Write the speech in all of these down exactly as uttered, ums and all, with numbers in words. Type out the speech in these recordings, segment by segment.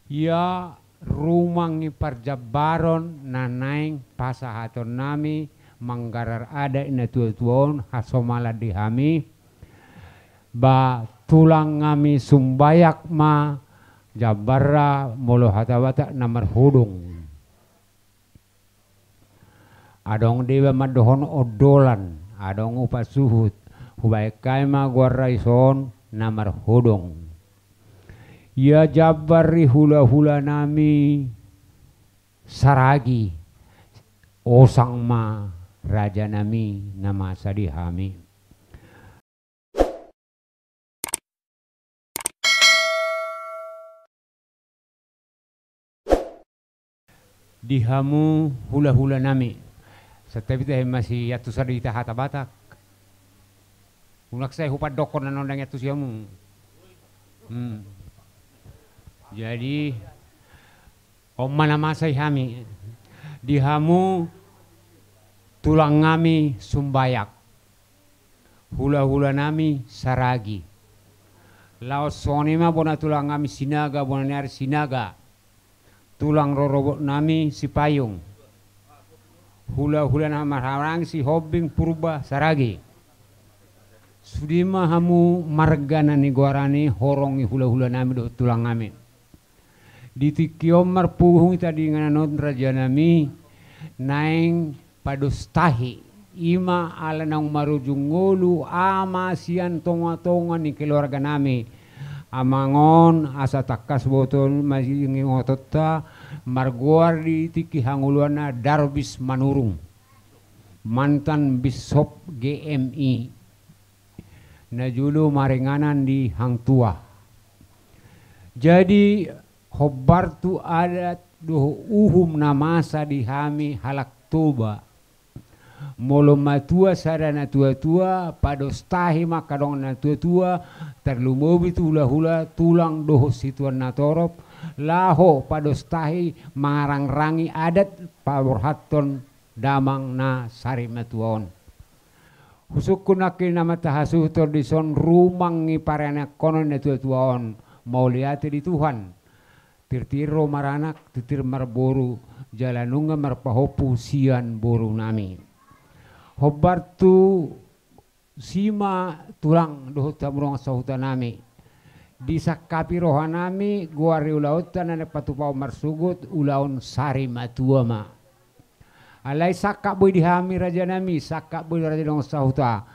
Ia rumang ni parjambaron na naeng pasahatonnami manggarar adat na tuatua on hasomalan di hami, ba tulang nami sumbayak ma jambarna molo hata Batak na marhudung. Adong deba mandohon ondolan, adong upa suhut, hubaen hami ma goarna dison na marhudung. Ia jambar ni hulahulanami Saragi, osang ma rajanami na masa di hami. Di hamu hulahulanami. Santabi tahe masiantusan do hita hata Batak. Unang sai hupandokkon na naeng diantusi hamu. Hmm. Jadi, on ma na masa di hami. Di hamu tulang nami sumbayak. Hulahulanami Saragi. Laos songon i ma bona tulang nami Sinaga, bona ni ari Sinaga. Tulang rorobot nami Sipayung. Hulahula na marhahamaranggi Sihombing Purba Saragi. Sude ma hamu marga na nigoaran i horong ni hulahulanami dohot tulang nami. Di tingki on marpungu hita di inganan on rajanami, naeng padostahi, i ma ala naung marujung ngolu ama sian tongatonga ni keluarganami. Amang on asa tangkas boto ma ingotonta, margoar di tingki hangoluanna Darbis Manurung, mantan Bishop G M I. Na jolo maringanan di hang tuah. Jadi, hombar tu adat dohot uhum na masa di hami halak Toba. Molo matua sada na tuatua, padostahi ma angka dongan na tuatua, tarlumobi tu hulahula, tulang dohot situan na torop, laho padostahi mangarangrangi adat paborhathon damang na sarimatua on. Husungkun nangkin na marhasuhuton dison rumang ni paraniankonon na tuatua on, mauliate di Tuhan. Tirtir ro maranak, tirtir marboru, jala nunga marpahompu sian borunami. Hombar tusi ma tulang dohot hamu dongan sahutanami. Disangkapi rohanami goar ni ulaonta na naeng patupahon marsogot ulaon sarimatua ma. Alai sangkap boi di hami rajanami, sangkap boi raja dongan sahuta.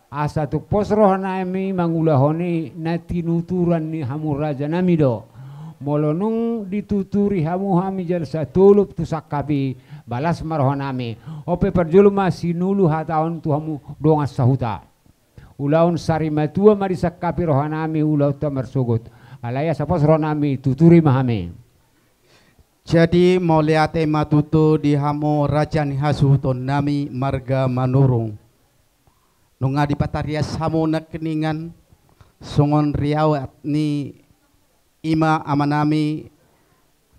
Asa tung pos rohanami mangulahon i na tinuturan ni hamu rajanami do. Molo nunga dituturi hamu hami jala satolop tu sangkap i, balas ma rohanami. On pe parjolo ma sinulu hata on tu hamu dongan sahuta. Ulaon sarimatua ma disangkapi rohanami ulaonta marsogot. Alai asa pos rohanami tuturi ma hami. Jadi mauliate ma tutu di hamu raja ni hasuhutonnami marga Manurung. Nunga dipatarias hamu nangkiningan songon riwayat ni i ma amanami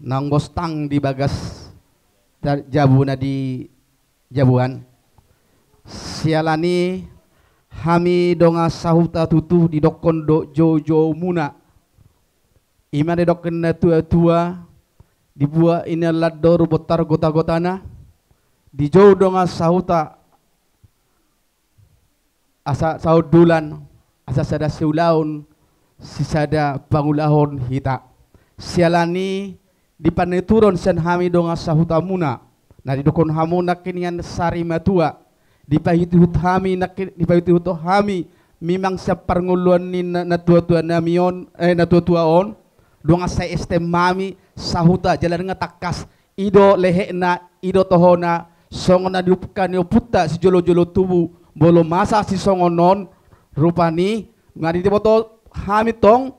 naung gostang di bagas da-, jabu na di jabuan. Siala ni hami dongan sahuta tutu didokkon do joujoumuna. I ma na nidokkon na tuatua, dibuat i na landoru bontar gotagotana, dijou dongan sahuta asa saundulan, asa sada siulaon, sisada pangulahon hita. Siala ni di panuturon sian hami dongan sahutamuna, na didokkon hamu nangkiningan sarimatua, dipaihutihut hami nangki-, dipaihutihut hami memang sian parngoluan ni na-, natuatuanami on, eh, natuatua on, dongan sa-S T M nami sahuta jala nunga tangkas, i do lehekna, i do tohona, songon na diumpulhon ni ompunta sijolojolo tubu, molo masa sisongon on, rupani, nunga diboto hami tong,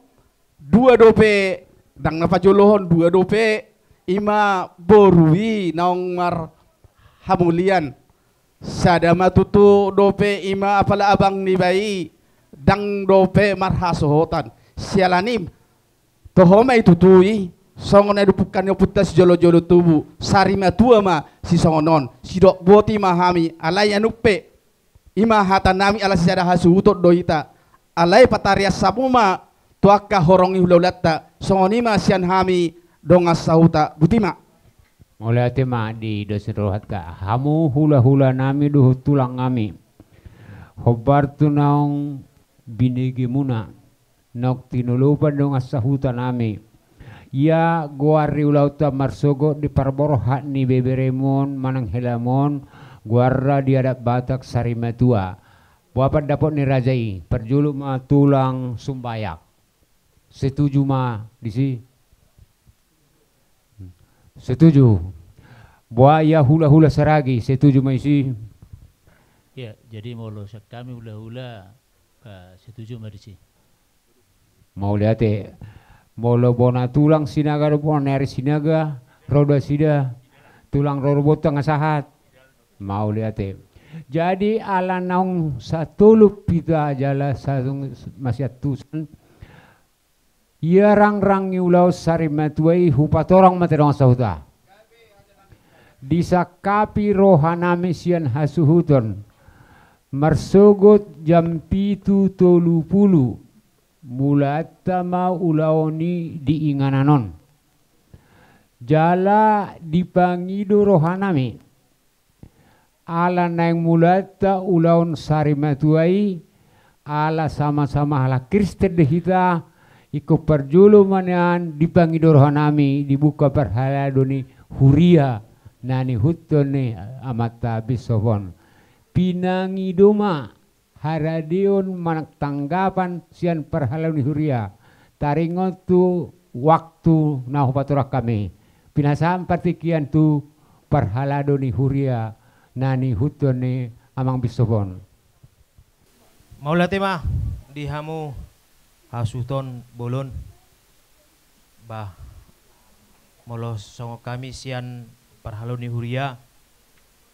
dua dope, ndang na pajolohon dua dope, i ma boru i naung marhamulian. Sada ma tutu dope i ma apala abang niba i, ndang dope marhasohotan. Siala ni, toho ma i tutu i, songon na diumpulhon ni ompunta sijolojolo tubu, sarimatua ma sisongon on, sidok boti ma hami, alai annon pe, i ma hatanami ala sisada hasuhuton do hita. Alai patarias hamu ma tu angka horong ni hulahulanta, songon i ma sian hami dongan sahuta, botima. Mauliate ma di dos ni rohanta, hamu hulahula nami dohot tulang nami. Hombar tu naung binege muna, naung tinolopan dongan sahuta nami. Ia goar ni ulaonta marsogot di parborhat ni beberemon manang helamon, goarna di adat Batak sarimatua. Boha pandapot ni raja i, parjolo ma tulang Sumbayak. Setuju ma disi? Setuju. Boha ia hulahula Saragi, setuju ma disi? Ya, jadi molo sian hami hulahula, eh, setuju ma disi. Mauliate. Molo bona tulang Sinaga do, bona ni ari Sinaga, ro do nasida, tulang rorobot nga sahat. Mauliate. Jadi ala naung satolop hita jala satung masiantusan, ia rangrang ni ulaon sarimatua i hupatorang ma hita dongan sahuta. Disangkapi roha nami sian hasuhuton, marsogot jam pitu tolu pulu, mulaanta ma ulaon i di inganan on. Jala dipangido roha nami, ala naeng mulaanta ulaon sarimatua i, ala sama-sama halak Kristen do hita, ingkon parjolo ma nian dipangido roha nami dibuka parhalado ni huria na niihuthon ni amanta bisop on. Pinangido ma haradeon manang tanggapan sian parhalado ni huria. Taringot tu waktu na hupatorang hami, pinasahat partingkian tu parhalado ni huria na niihuthon ni amang bisop on. Mauliate ma di hamu hasuhuton bolon. Bah, molo songon hami sian parhalado ni huria,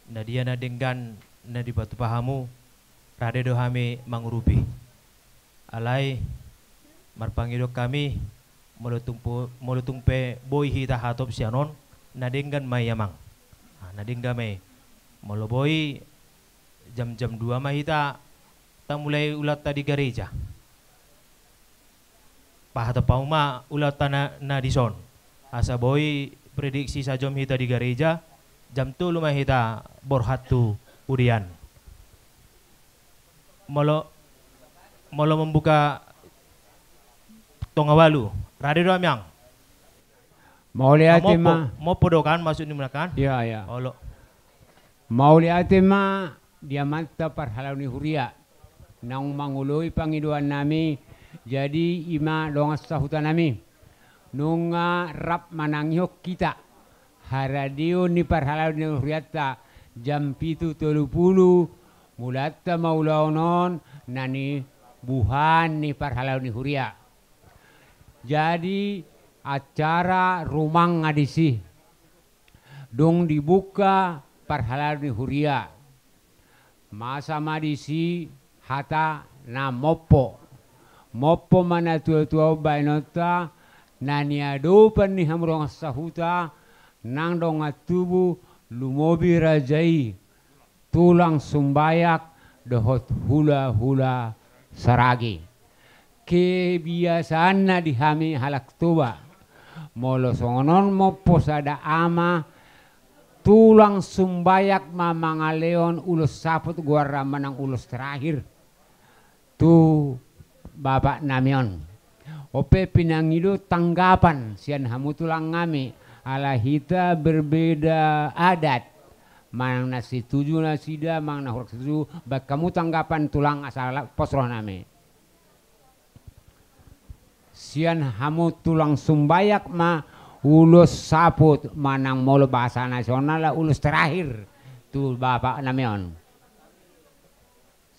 na dia na denggan na dipatupa hamu, rade do hami mangurupi. Alai marpangido hami, molo tung po-, molo tung pe boi hita hatop sian on, na denggan ma i amang. Ah, na denggan ma i. Molo boi jam-jam dua ma hita tamulai ulaonta di gareja. Pahatop hamu ma ulaonta na, na dison. Asa boi prediksi sajom hita di gareja, jam tolu ma hita borhat tu udean. Molo, molo mambuka tonga ualu, rade do amang. Mauliate ma. Mompo do kan maksud ni muna kan? Iya, iya. Olo. Mauliate ma di amanta parhalado ni huria naung mangoloi pangidoan nami. Jadi i ma dongan sahuta nami, nunga rap manangihon hita haradeon ni parhalado ni hurianta jam pitu tolu pulu, mulaanta ma ulaon on na nibuhaan ni parhalado ni huria. Jadi acara rumang nga disi. Dung dibuka parhalado ni huria, masa ma disi hata na mompo. Mompo ma natuatua on bahenonta, na niadopan ni hamu dongan sahuta nang dongan tubu, lumobi raja i, tulang Sumbayak dohot hulahula Saragi. Kebiasaanna di hami halak Toba, molo songon on mompo sada ama, tulang Sumbayak ma mangalehon ulos saput goarna manang ulos terakhir tu bapak nami on. On pe pinangido tanggapan sian hamu tulang nami, ala hita berbeda adat. Manang na setuju nasida, manang na hurang setuju, baen hamu tanggapan tulang asa pos roha nami. Sian hamu tulang Sumbayak ma ulos saput, manang molo bahasa nasional ulos terakhir tu bapak nami on.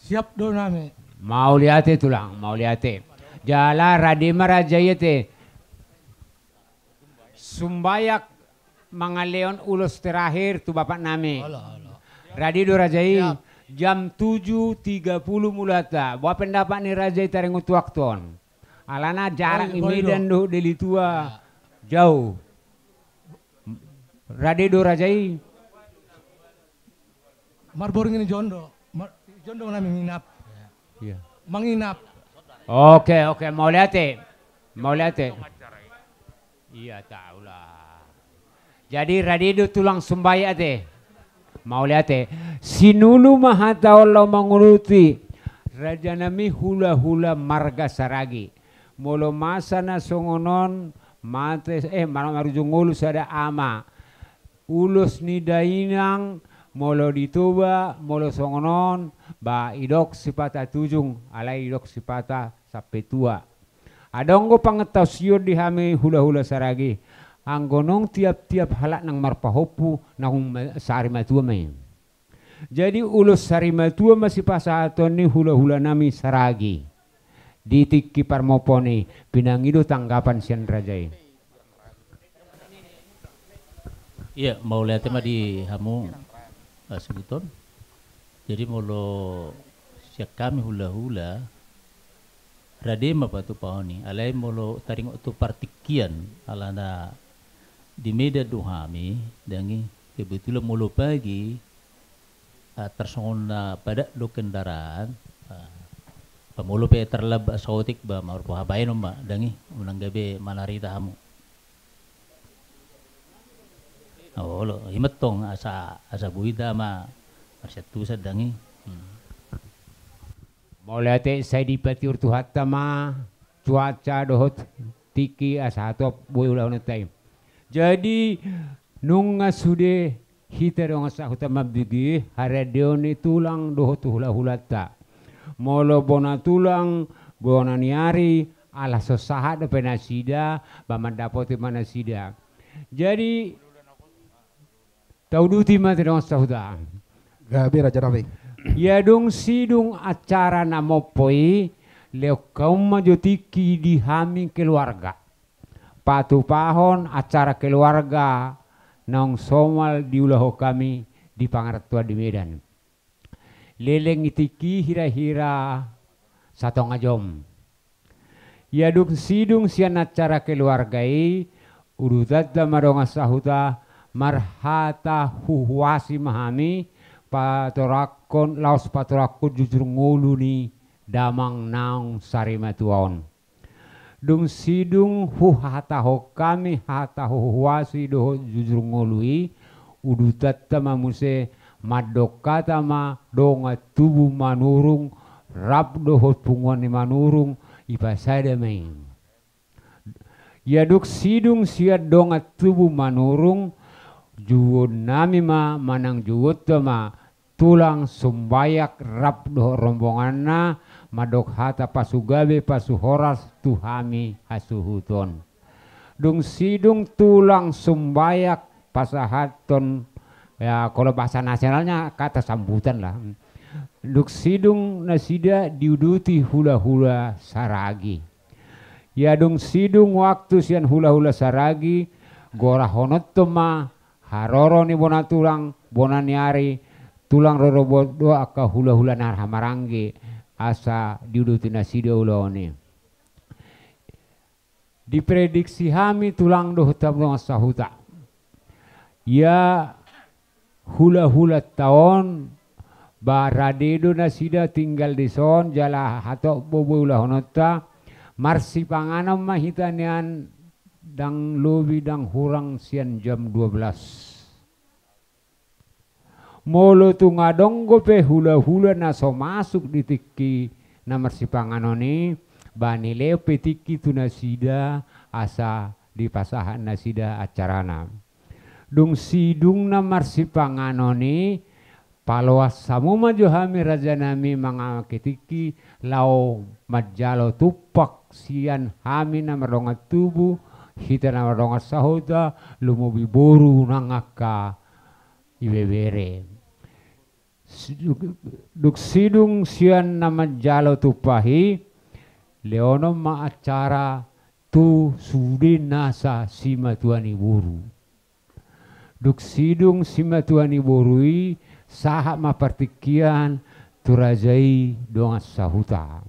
Siap do nami. Mauliate tulang, mauliate. Jala rade ma raja i ate. Sumbayak mangalehon ulos terakhir tu bapak nami. Olo, olo. Rade do raja i. Siap. Jam tujuh tiga puluh mulaanta. Boha pendapat ni raja i taringot tu waktu on? Alana jarak ni Medan dohot Deli Tua. Jauh. Rade do raja i. Marborngin i jondo. Mar-, jondo nami manginap. Iya. Manginap. Oke, oke, mauliate. Mauliate. Ia tahu lah. Jadi rade do tulang sumbayak ate. Mauliate. Sinulu ma hata on laho manguduti rajanami hulahula marga Saragi. Molo masa na songon on mate, eh, mar-, marujung ngolu sada ama. Ulos ni dainang, molo di Toba, molo songon on, ba didok sipata tujung, alai didok sipata sampe tua. Adong do pangatahuon di hami hulahula Saragi, anggo nunga tiap-tiap halak nang marpahompu, naung ma-, sarimatua ma i. Jadi ulos sarimatua ma sipasahaton ni hulahulanami Saragi. Di tingki parmompoon i, pinangido tanggapan sian raja i. Ia, mauliate ma di hamu, eh, suhuton. Jadi molo sian hami hulahula, rade ma patupahon i, alai molo taringot tu partingkian, alana di Medan do hami, dang i, kebetulan molo pagi, ah, tarsongon na padat do kendaraan, ah, ba molo pe tarlambat saotik ba marpoha baenon ma, dang i, unang gabe manarita hamu. Olo, i ma tong asa, asa boi hita ma marsiantusan, dang i. Hmm. Mauliate, sai dipatiur Tuhanta ma cuaca dohot tingki asa hatop boi ulahononta i. Jadi nunga sude hita dongan sahuta mambege haradeon ni tulang dohot hulahulanta. Molo bona tulang, bona ni ari, ala so sahat dope nasida, ba mandapoti ma nasida. Jadi tauduti ma te dongan sahuta. Gabe raja nami. Ia dung sidung acara na mompo i, lehon hamu ma jo tingki di hami keluarga. Patupahon acara keluarga naung somal diulahon hami di pangarantoan di Medan. Leleng i tingki hira-hira satonga jom. Ia dung sidung sian acara keluarga i, udutanta ma dongan sahuta, marhata huhuasi ma hami, patorangkon, laos patorangkon jujur ngolu ni damang naung sarimatua on. Dung sidung huhatahon hami hata huhuasi dohot jujur ngolu i, udutanta ma muse, mandok hata ma dongan tubu Manurung, rap dohot punguan ni Manurung, dipasada ma i. Ia dung sidung sian dongan tubu Manurung, jouonnami ma manang jouonta ma tulang Sumbayak rap dohot rombonganna, mandok hata pasu gabe pasu horas tu hami hasuhuton. Dung sidung tulang Sumbayak pasahathon, ya, kalau bahasa nasionalnya kata sambutan lah. Dung sidung nasida diuduti hulahula Saragi. Ia dung sidung waktu sian hulahula Saragi, gorahononta ma haroro ni bona tulang, bona ni ari, tulang rorobot dohot angka hulahula na marhahamaranggi, asa diuduti nasida ulaon i. Diprediksi hami tulang dohot hamu dongan sahuta. Ia hulahulanta on, ba rade do nasida tinggal dison, jala hatop do boi ulahononta, marsipanganon ma hita nian ndang lobi ndang hurang sian jam dua belas. Molo tung adong dope hulahula na so masuk di tingki na marsipanganon i, ba nilehon pe tingki tu nasida asa dipasahat nasida acarana. Dung sidung na marsipanganon i, paloas hamu ma jo hami rajanami mangamake tingki laho manjalo tumpak sian hami na mardongan tubu, hita na mardongan sahuta, lumobi boru nang angka ibebere. Si-, dung sidung sian na manjalo tumpak i, lehonon ma acara tu sude nasa simatua ni boru. Dung sidung simatua ni boru i, sahat ma partingkian tu raja i dongan sahuta.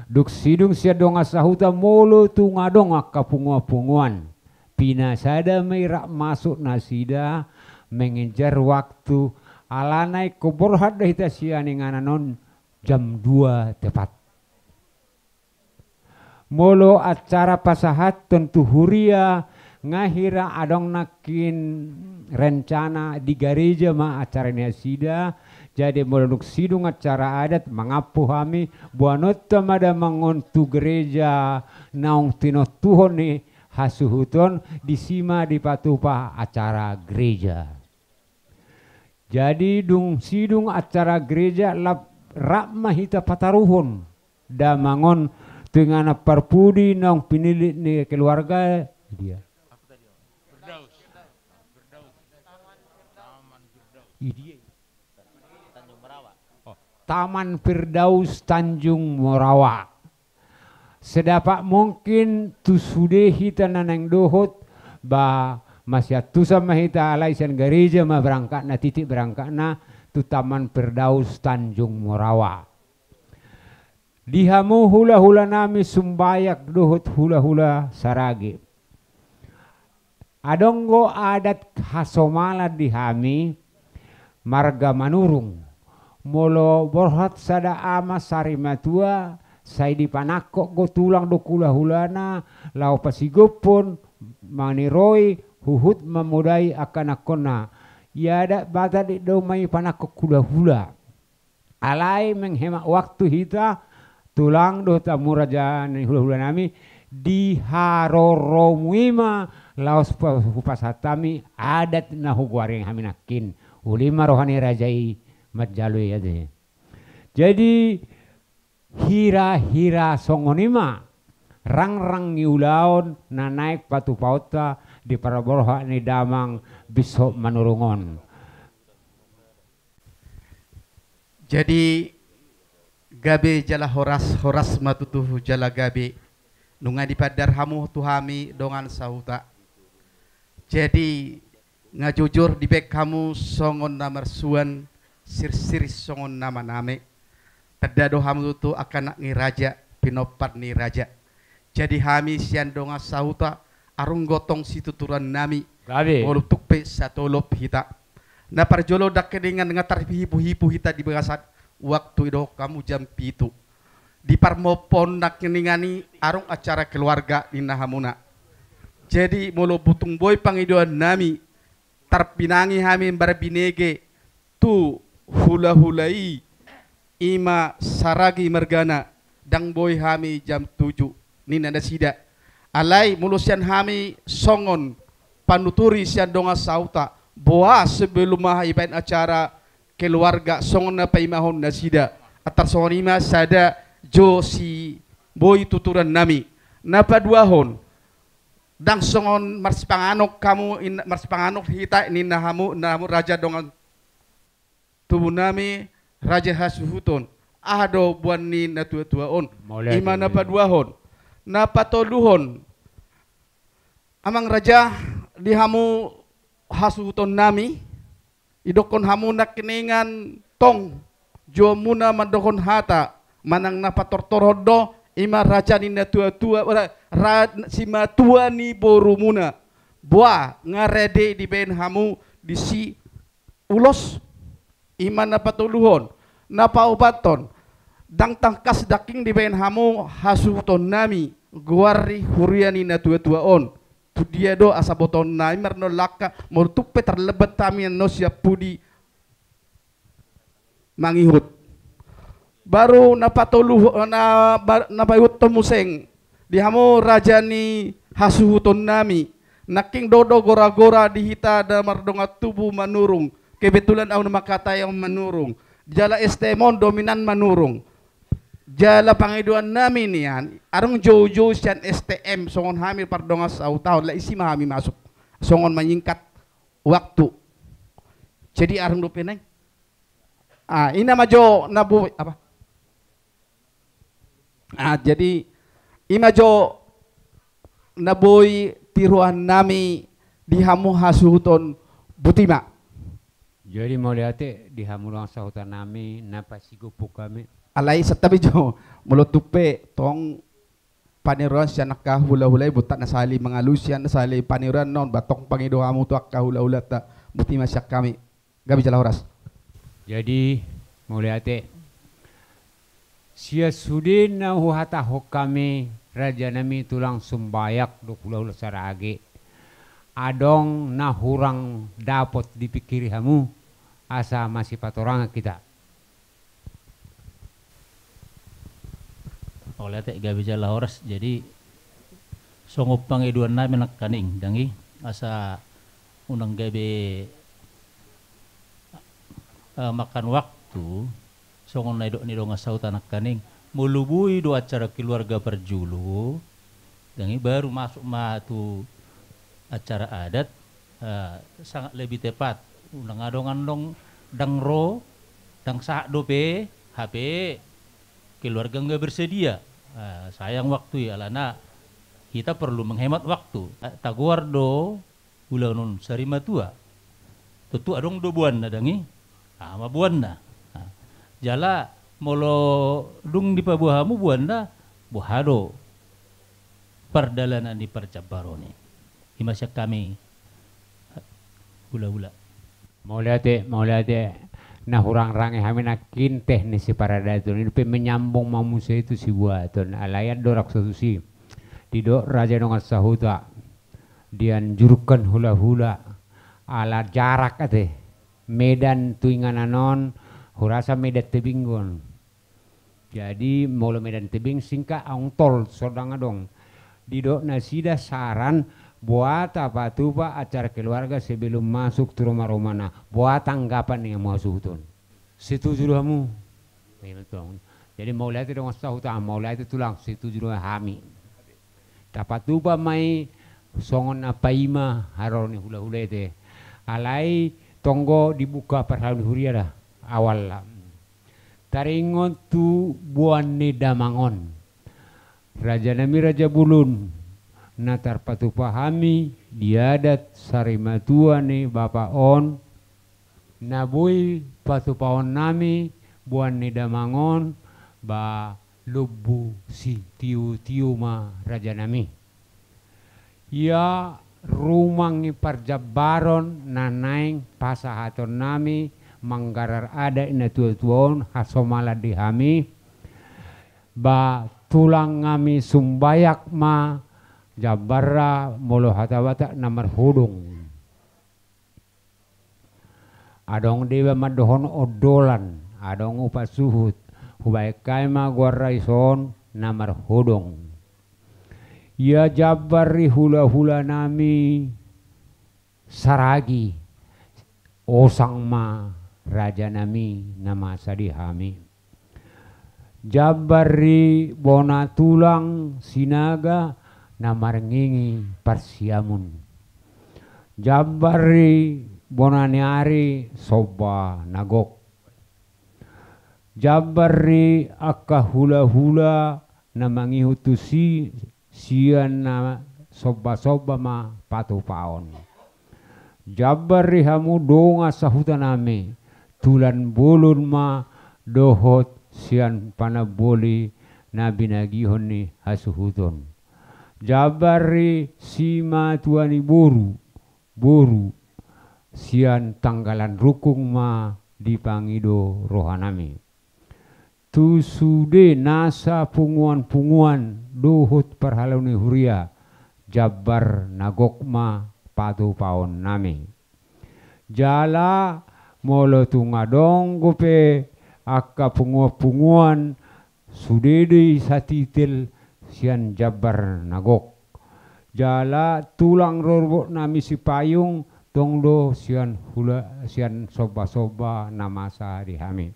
Dung sidung sian dongan sahuta, molo tung adong angka punguan-punguan, pinasada ma i rap masuk nasida mengejar waktu, alana ingkon borhat do hita sian inganan on jam dua tepat. Molo acara pasahathon tu huria, nga hira adong nangkin rencana di gareja ma acara ni nasida. Jadi molo dung sidung acara adat, mangampu hami, boanonta ma damang on tu gareja naung tinontuhon ni hasuhuton, disi ma dipatupa acara gareja. Jadi dung sidung acara gareja, lap-, rap ma hita pataruhon damang on tu inganan parpudi naung pinillit ni keluarga dia. Idia. Oh, Taman Firdaus Tanjung Morawa. Sedapat mungkin tu sude hita na naeng dohot, ba masiantusan ma hita, alai sian gareja ma berangkatna, titik berangkatna tu Taman Firdaus Tanjung Morawa. Di hamu hula-hula nami Sumbayak dohot hula-hula Sarage. Adong do adat hasomalan di hami marga Manurung. Molo borhat sada ama sari matua, sai dipanangkok do tulang dohot hula-hulana, laho pasigophon, maniroi, huhut mamodai angka anakkonna. Ia adat Batak do ma i panangkok hula-hula. Alai menghemat waktu hita, tulang dohot hamu raja ni hula-hula nami, di haroromu i ma laos pa-, hupasahat hami adat na hugoari hami nangkin. Uli ma roha ni raja i manjalo i ate. Jadi hira-hira songon i ma rangrang ni ulaon na naeng patupaonta di parborhat ni damang Bishop Manurung on. Jadi gabe jala horas, horas ma tutu jala gabe. Nunga dipandar hamu tu hami dongan sahuta. Jadi nga jujur dibaen hamu songon na marsuan, sirsir songon na maname. Tanda do hamu tutu angka anak ni raja, pinompar ni raja. Jadi hami sian dongan sahuta, arung gotong situturan nami. Gabe. Molo tung pe satolop hita. Na parjolo nangkiningan nga tarhipu-hipu hita di bagasan waktu, idohon hamu jam pitu. Di parmompoon nangkiningan i arung acara keluarga ninna hamuna. Jadi molo tung boi pangidoan nami, tarpinangi hami marbinege tu hula-hula i, i ma Saragi margana, ndang boi hami jam tujuh, ninna nasida. Alai molo sian hami songon panuturi sian dongan sahuta, boha sebelum aha ibaen acara keluarga songon na paimahon nasida. Antar songon i ma sada jo si boi tuturan nami. Na paduahon, ndang songon marsipanganon hamu in-, marsipanganon hita ninna hamu, ninna hamu raja dongan tubu nami, raja hasuhuton. Aha do boan ni natua-tua on? Mauliate, i ma na mauliate. Paduahon. Na patoluhon, amang raja, di hamu hasuhuton nami, idokkon hamu nangkiningan tong, jo muna mandokkon hata, manang na patortorhon do, i ma raja ni natua-tua, ra-, ra-, simatua ni borumuna. Boha, nga rade dibaen hamu disi ulos, i ma na patoluhon. Na paopathon, ndang tangkas nangkin dibaen hamu hasuhuton nami, goar ni huria ni natua-tua on. Tu dia do asa botoon nami marnoan langka, molo tung pe tarlambat hami annon sian pudi mangihut. Baru na patolu, na, ba-, na paihuthon muse, di hamu raja ni hasuhuton nami, nangkin do do gora-gora di hita na mardongan tubu Manurung. Kebetulan ahu na mangkatai ahu Manurung. Jala S T M on dominan Manurung. Jala pangidoan nami nian, arung jou-jou sian S T M, songon hami pardongan sahutahon, laos isi ma hami masuk. Songon manyingkat waktu. Jadi arung dope nai. Ah, i na ma jo na boi, apa? Ah, jadi i ma jo na boi tiruan nami di hamu hasuhuton, boti ma. Jadi mauliate di hamu dongan sahuta nami na pasigophon hami. Alai santabi jo, molo tung pe tong paniruan sian angka hula-hula i, bontak na sahali mangalusi, na sahali paniruan non, ba tong pangido hamu tu angka hula-hulanta, boti ma sian hami. Gabe jala horas. Jadi mauliate. Sian sude na huhatahon hami Rajanami tulang Sumbayak dohot hulahula Sarage. Adong na hurang dapot dipingkiri hamu, asa masipatorangan hita. Mauliate, gabe jala horas. Jadi songon pangidoannami nangkaning, dang i, asa unang gabe, eh, makan waktu, songon na nidok ni dongan sahuta nangkaning, molo boi do acara keluarga parjolo, dang i, baru masuk ma tu acara adat, eh, sangat lebih tepat. Unang adong, adong, dang ro, dang sahat dope, hape keluarga nggak bersedia. Eh, sayang waktu i, alana hita perlu menghemat waktu. Eh, tagoar do ulaon on sarimatua. Tontu adong do boanna, dang i? Aha ma boanna? Nah, jala molo dung dipaboa hamu boanna, boha do pardalanan ni parjambaron i? I ma sian hami hulahula. Mauliate, mauliate. Na hurang range hami nangkin teknis ni paradaton i, dope menyambung ma muse tu sibuaton. Alai andorang so tusi didok raja dongan sahuta, dianjurkan hulahula ala jarak ate. Medan tu inganan on, hurasa Medan tebing on. Jadi molo Medan tebing singkat, aung tol so dang adong. Didok nasida saran, boa tapatupa acara keluarga sebelum masuk tu ruma-rumana. Boa tanggapan ni hamu hasuhuton? Setuju do hamu? Jadi mauliate dongan sahuta, mauliate tulang, setuju do hami. Tapatupa ma i songon na paima haroro ni hulahula i ate. Alai tonggo dibuka parhalado ni huria da awalna. Taringot tu boan ni damang on. Rajanami raja bolon, na tarpatupa hami di adat sarimatua ni bapa on, na boi patupaonnami boan ni damang on, ba lombu sitio-tio ma rajanami. Ia rumang ni parjambaron na naeng pasahatonnami manggarar adat ni natua-tua on hasomalan di hami, ba tulang hami Sumbayak ma jambarna molo hata Batak na marhodong. Adong do iba mandohon ondolan, adong upa suhut, hubaen hami ma goarna dison na marhodong. Ia jambar ni hulahulanami Saragi, osang ma rajanami na masa di hami. Jambar ni bona tulang Sinaga na marngingi parsiamun. Jambar ni bona ni ari Somba na gok. Jambar ni angka hulahula na mangihut tusi sian na somba-somba ma patupaon. Jambar ni hamu dongan sahutanami, tulan bolon ma dohot sian panamboli na binagihon ni hasuhuton. Jambar ni simatua ni boru, boru, sian tanggalan rungkung ma dipangido rohanami. Tu sude nasa punguan-punguan dohot parhalado ni huria, jambar na gok ma patupaonnami. Jala molo tung adong dope angka punguan-punguan, sude do i satitel sian jambar na gok. Jala tulang rorobotnami Sipayung tong do sian hula, sian somba-somba na masa di hami.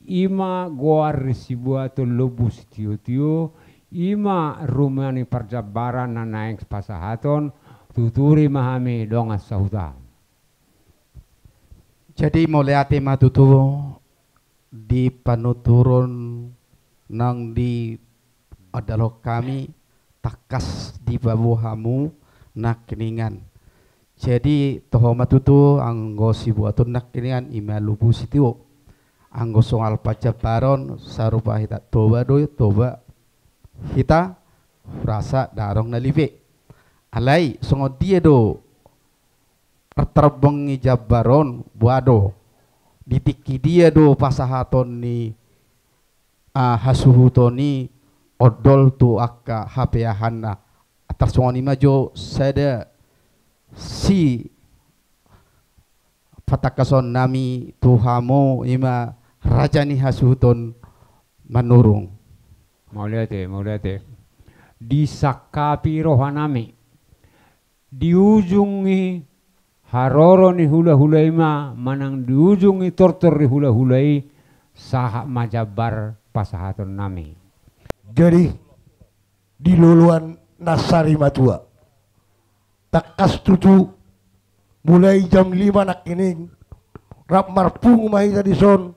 I ma goar ni sibuaton lombu sitio-tio, i ma rumang ni parjambaran na naeng pasahaton, tuturi ma hami dongan sahuta. Jadi mauliate ma tutu di panuturon naung diandalhon hami, tangkas dipaboa hamu nangkiningan. Jadi toho ma tutu anggo sibuaton nangkiningan i ma lombu sitio. Anggo soal parjambaron sarupa hita Toba do, Toba hita, hurasa dang adong na lipe. Alai songon dia do partarbong ni jambar on, boha do, di tingki dia do pasahaton ni, ah, hasuhuton i ondol tu angka hapeahanna. Tarsongon i ma jo sada si patangkason nami tu hamu, i ma raja ni hasuhuton Manurung. Mauliate, mauliate. Disangkapi roha nami di ujung ni haroro ni hulahula i ma, manang di ujung ni tortor ni hulahula i, sahat ma jambar pasahaton nami. Jadi, di loloan na sari matua. Tangkas tutu, mulai jam lima nangkining, rap marpungu ma hita dison,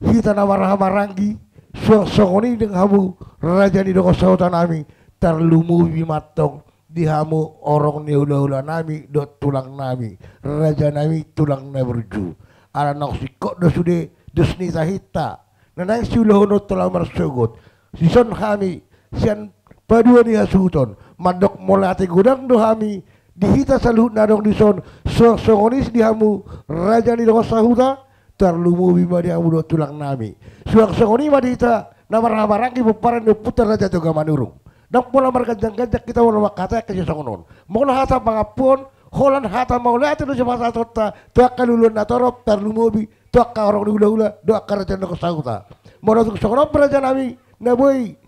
hita na marhahamaranggi, suang songon i di hamu raja ni dongan sahuta nami, tarlumobi ma antong di hamu horong ni hulahula nami dohot tulang nami, raja nami tulang na burju. Ala naung singkop do sude dos ni tahinta na naeng siulahonon tu laho marsogot. Dison hami sian padua ni hasuhuton mandok mauliate godang do hami di hita saluhut na adong dison, so, songon i di hamu raja ni dongan sahuta, tarlumobi ma di hamu dohot tulang nami. Suang songon i ma di hita na marhahamaranggi pomparan ni ompunta Raja Toga Manurung. Ndang pola marganjangganjang hita molo mangkatahon hata songon on. Molo hata pangampuon, holan hata mauliate do sipasahatonta tu angka loloan na torop, tarlumobi tu angka horong ni hulahula dohot angka raja ni dongan sahuta. Molo tung songon on pe raja nami, na boi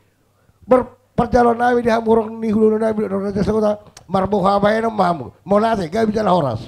ber-, parjaloon nami di hamu horong ni hulahula nami dohot raja sahuta, marboha bahenon ma hamu. Mauliate, gabe jala horas.